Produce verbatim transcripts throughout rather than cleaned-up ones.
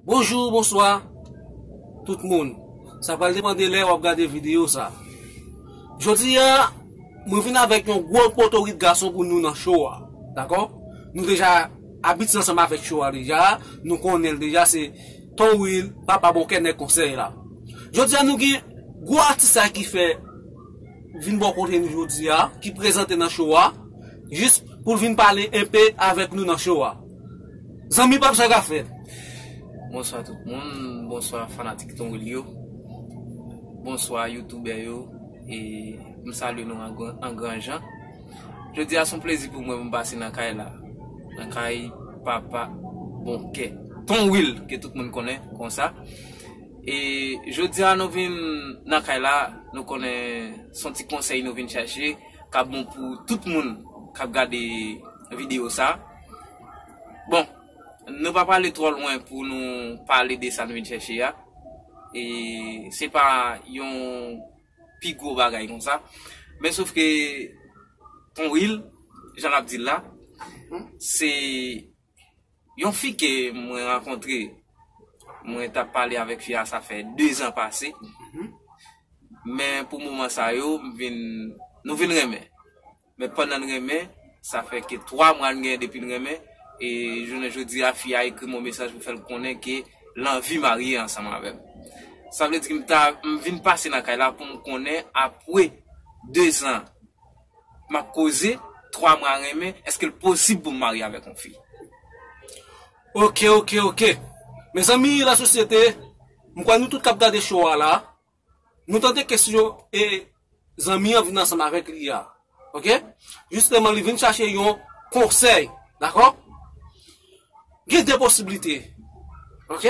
Bonjou, bonswa, tout moun. Sa pral depann de lè w ap gade videyo sa. Jodi a, mwen vin avèk yon gwo potorit gason pou nou nan show a. Dakò? Nou deja abitye ansanm avèk show a deja. Nou konnen l deja, se Ton Will, papa bon kè nèg konsèy la. Jodi a, nou gen gwo atis sa ki fè vin bò kote nou jodi a, ki prezante nan show a, jis pou l vin pale enpe avèk nou nan show a. Zanmi p ap sa ka fèt. Bonswa tout moun, bonswa fanatik Ton Will yo, bonswa youtubè yo, e m salye nou an gran, an gran jan. Jodi a se yon plezi pou mwen pou m pase nan kay la, nan kay papa bon kè, Ton Will, ke tout moun konnen konsa. E jodi a nou vin nan kay la, nou konnen se yon ti konsèy nou vin chache, k ap bon pou tout moun k ap gade videyo sa. Bon, nou pa prale twò lwen pou nou pale de sa nou vin chache a. E se pa yon pi gwo bagay konsa. Men sof ke Ton Will, jan l ap di l la, se yon fi ke mwen rankontre, mwen t ap pale avèk fi a, sa fè de zan pase. Men pou moman sa yo, m vin, nou vin renmen. Men pandan n renmen, sa fè ke twa mwa n gen depi n renmen, e jounen jodi a, fi a ekri m yon mesaj pou fè l konnen ke l anvi marye ansanm avè m. Sa vle di ke m ta, m vin pase nan kay la pou m konnen, apre de zan m ap koze, twa mwa renmen, èske l posib pou m marye avèk yon fi? Ok, ok, ok. Mezanmi, lasosyete, m kwè nou tout k ap gade show a la, nou tande kesyon e zanmi an vin ansanm avèk li a. Ok? Jisteman, li vin chache yon konsèy. Dakò? Gen de posiblite. Ok?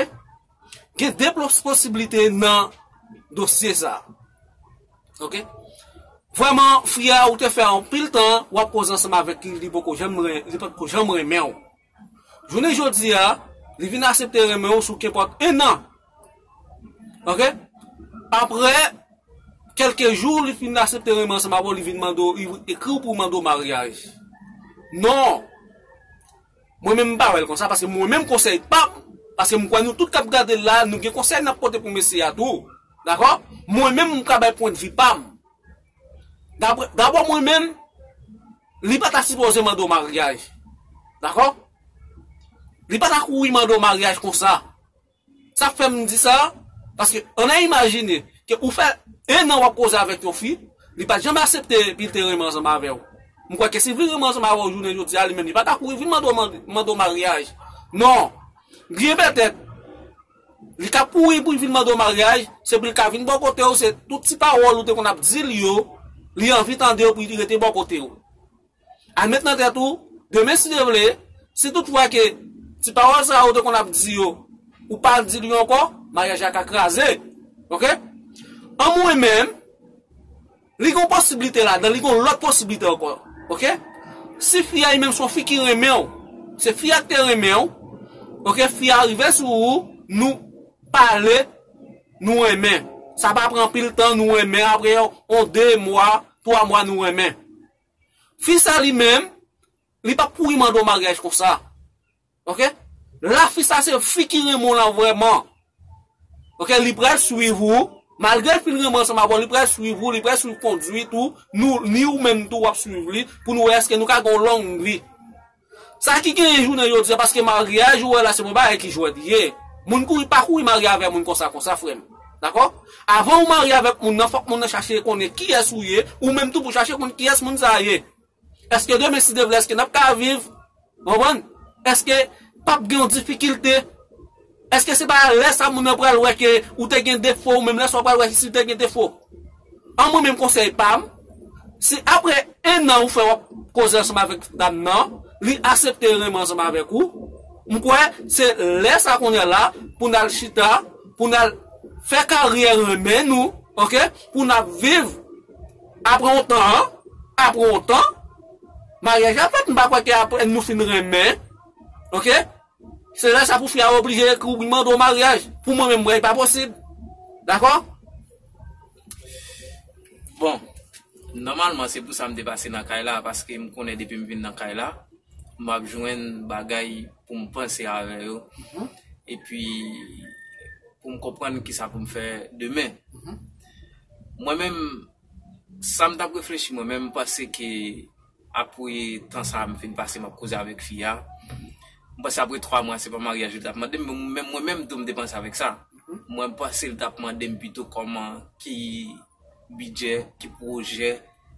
Gen de pos-, posiblite nan dosye sa. Ok? Vrèman, fi a ou te fè anpil tan w ap koze ansanm avèk li, li poko janm ren-, li potko janm renmen w. Jounen jodi a, li vin aksepte renmen w sou kenpòt en an. Ok? Apre kèlke jou, li fin aksepte renmen ansanm avè w, li vin mande w, li ekri w pou mande w maryaj. Non! Mwen menm, m pa wè l konsa, paske mwen menm, konsèy pa m, paske m kwè nou tout k ap gade l la, nou gen konsèy n ap pote pou mesye a tou. Dakò? Mwen menm, m ka bay pwendvi pa m. Dabò, dabò mwen menm, li pa ta sipoze mande w maryaj. Dakò? Li pa ta kouri mande w maryaj konsa. Sa k fè m di sa, paske ann a imajine ke ou fè en an w ap koze avèk yon fi, li pa t janm aksepte epi l te renmen ansanm avè w. M kwè ke si l vin renmen ansanm avè w jounen jodi a, li menm, li pa ta kouri vin mande w, mande, mande w maryaj. Non. Byen petèt, li ka kouri pou l vin mande w maryaj, se pou l ka vin bò kote w, se tout ti pawòl ou te konn ap di l yo, li anvi tande yo pou li rete bò kote w. Al met nan tèt ou, demen si Dye vle, si tout fwa ke ti pawòl sa yo te konn ap di yo, ou pa di l yo ankò, maryaj la ka kraze. Ok? An mwen menm, li gen yon posiblite ladan, li gen yon lòt posiblite ankò. Ok? Si fi a li menm se yon fi ki renmen w, se fi a ki te renmen w, ok, fi a rive sou ou, nou pale, nou renmen. Sa pa pran anpil tan, nou renmen, apre yon de mwa, twa mwa, nou renmen. Fi sa li menm, li p ap kouri mande w maryaj konsa. Ok? La fi sa se fi ki renmen w lan vrèman. Ok, li pral swiv ou, malgre l fin renmen ansanm avè w, li pral swiv ou, li pral swiv konduit ou, nou, ni ou menm tou w ap swiv li, pou nou wè èske nou ka gen yon long vi. Sa ki genyen jounen jodi a, paske maryaj ou wè la se yon bagay ki jwèt li ye. Moun kouri pa kouri marye avè moun konsa konsa, frè m. Dakò? Avan ou marye avèk moun nan, fòk moun nan chache konnen kiyès ou ye, ou menm tou pou chache konn kiyès moun sa a ye. Èske demen, si Dye vle, èske n ap ka viv? Konprann? Èske p ap gen yon difikilte? Èske se pa lè sa moun nan pral wè ke ou te gen defo, ou menm lè sa w pral wè si w te gen defo? An mwen menm konsèy pa m, si apre en an ou fè w ap koze ansanm avèk dam nan, li aksepte renmen ansanm avèk ou, m kwè se lè sa kounye a la pou n al chita, pou n al fè karyè renmen nou, ok? Pou n ap viv apre yon tan, apre yon tan, maryaj la fèt, m pa kwè ke apre nou fin renmen, ok? Se lè sa pou fi a oblije ekri w, mande w maryaj. Pou mwen menm, m wè, li pa posib. Dakò? Bon, nòmalman, se pou sa m te pase nan kay la, paske m konnen depi m vin nan kay la, m ap jwenn bagay pou m panse avè yo. epi pou m konprann kisa pou m fè demen. Mwen menm, sa m t ap reflechi, mwen menm, m panse ke apre tan sa a m fin pase, m ap koze avèk fi a. M panse apre twa mwa, se pa maryaj li t ap mande m, men mwen menm tou, m te panse avèk sa. Mwen, m panse li t ap mande m pito kòman, ki bidjè, ki pwojè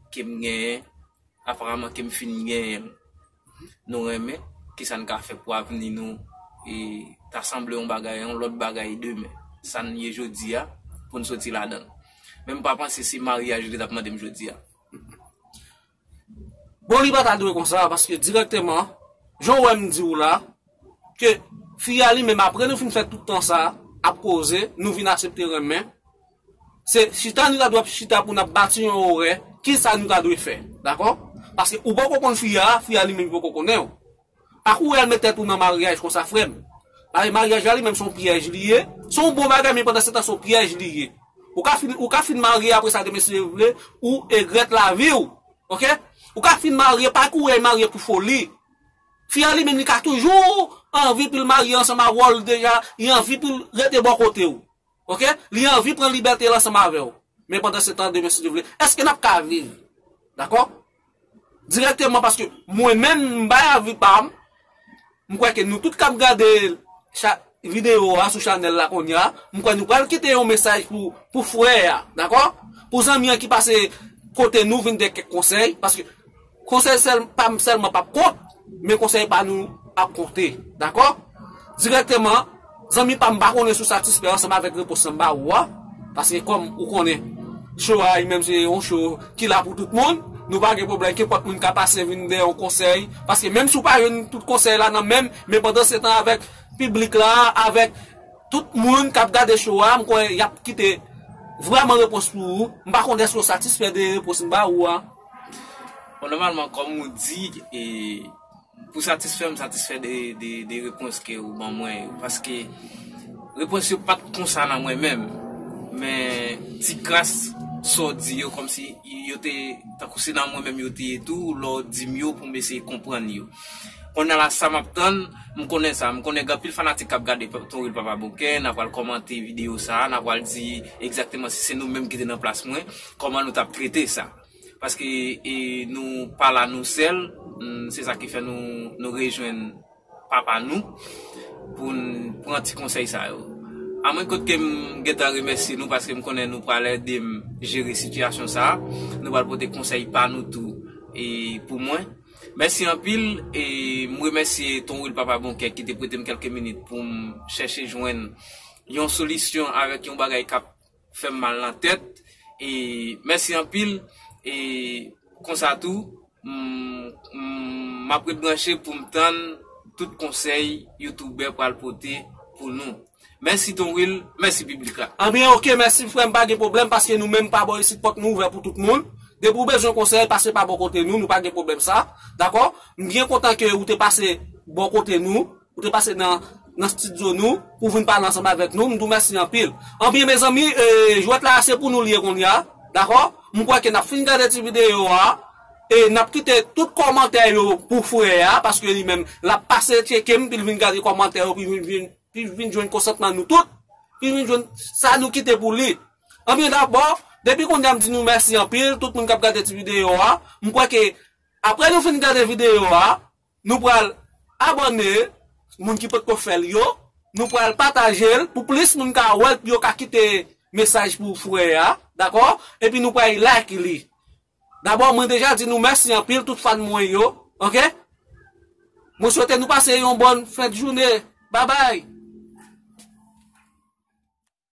ke m genyen, aparaman ke m fin genyen l. Nou renmen, kisa n ka fè pou avni nou, e ta sanble yon bagay, yon lòt bagay demen. Sa n ye jodi a, pou n soti ladan l. Men m pa panse se maryaj li t ap mande m jodi a. Bon, li pa ta dwe konsa, paske dirèkteman, jan w wè m di w la, ke fi a li menm, apre nou fin fè tout tan sa, ap koze, nou vin aksepte renmen, se chita nou ta dwe ap chita pou n ap bati yon orè, kisa nou ta dwe fè, dakò? Paske ou poko konn fi a, fi a li menm li poko konnen w. Pa kouri al met tèt ou nan maryaj konsa, frè m. Paske maryaj la li menm se yon pyèj li ye. Se yon bon bagay, men pandan se tan se yon pyèj li ye. Ou ka fin, ou ka fin marye apre sa demen si Dye vle, ou egrèt lavi w. Oke? Ou ka fin marye, pa kouri al marye pou foli. Fi a li menm li ka toujou anvi pou l marye ansanm avè w deja, li anvi pou l rete bò kote w. Oke? Li anvi pran libète l ansanm avè w. Men pandan se tan demen si Dye vle, èske n ap ka viv? Dakò? Dirèkteman, paske mwen menm m bay avi pa m, m kwè ke nou tout k ap gade videyo a sou chanèl la kounye a, m kwè nou pral kite yon mesaj pou, pou frè a, dakò? Pou zanmi an ki pase kote nou vin de kèk konsèy, paske konsèy sèl pa m sèlman p ap kont, men konsèy pa nou ap konte, dakò? Dirèkteman, zanmi pa m, m pa konnen si w satisfè ansanm avèk repons m ba ou a, paske kòm ou konnen, show a li menm se yon show ki la pou tout moun, nou pa gen pwoblèm, kenpòt moun ka pase vin de yon konsèy, paske menm si w pa jwenn tout konsèy la nan men m, men pandan se tan avèk piblik la, avèk tout moun k ap gade show a, m kwè y ap kite vrèman repons pou ou. M pa konnen èske w satisfè de repons m ba ou a. Bon, nòmalman, kòm ou di, e, pou satisfè, m satisfè de, de, de repons ke ou ban mwen yo. Paske repons yo pa t konsa nan mwen menm. Men ti kras sa w di yo, kòmsi yo te, tankou se nan mwen menm yo te ye tou, lè w di m yo pou m eseye konprann yo. Kounye a la, sa m ap tann, m konnen sa. M konnen gen anpil fanatik k ap gade Ton Real Papa Bon Kè, n a pral kòmante videyo sa a, n a pral di egzakteman si se nou menm ki te nan plas mwen, kòman nou t ap trete sa. Paske, e, nou pa la nou sèl, mm, se sa ki fè nou, nou rejwenn papa nou pou n pran ti konsèy sa yo. Amwens ke m gentan remèsye nou paske m konnen nou pral ede m jere sitiyasyon sa a, nou pral pote konsèy pa nou tou e pou mwen. Mèsi anpil, e m remèsye Ton Real Papa Bon Kè ki te prete m kèlke minit pou m chèche jwenn yon solisyon avèk yon bagay k ap fè m mal nan tèt. E mèsi anpil. E konsa tou, m, m, m ap ret branche pou m tann tout konsèy youtubè pral pote pou nou. Mèsi Ton Real, mèsi piblik la. Anbyen, oke, mèsi frè m, pa gen pwoblèm, paske nou menm pa bò isit, pòt nou ouvè pou tout moun. Depi w bezwen konsèy, pase pa bò kote nou, nou pa gen pwoblèm sa. Dakò? M byen kontan ke ou te pase bò kote nou. Ou te pase nan, nan estidyo nou pou vin pale ansanm avèk nou. M di w mèsi anpil. Anbyen, mezanmi, e, jwèt la se pou nou l ye kounye a. Dakò? M kwè ke n ap fin gade ti videyo a. E n ap kite tout kòmantè yo pou frè a, paske li menm, l ap pase tcheke m, pou l vin gade kòmantè yo, pou l vin, vin, pou l vin jwenn konsantman nou tout, pou l vin jwenn sa nou kite pou li. Anbyen, dabò, depi kounye a m di nou mèsi anpil, tout moun k ap gade ti videyo a. M kwè ke apre nou fin gade videyo a, nou pral abòne, moun ki potko fè l yo, nou pral pataje l pou plis moun ka wè l, pou yo ka kite mesaj pou frè a, dakò? Epi nou pral like li. Dabò, mwen deja di nou mèsi anpil, tout fan mwen yo, oke? Mwen swete nou pase yon bòn fen de jounen. Babay!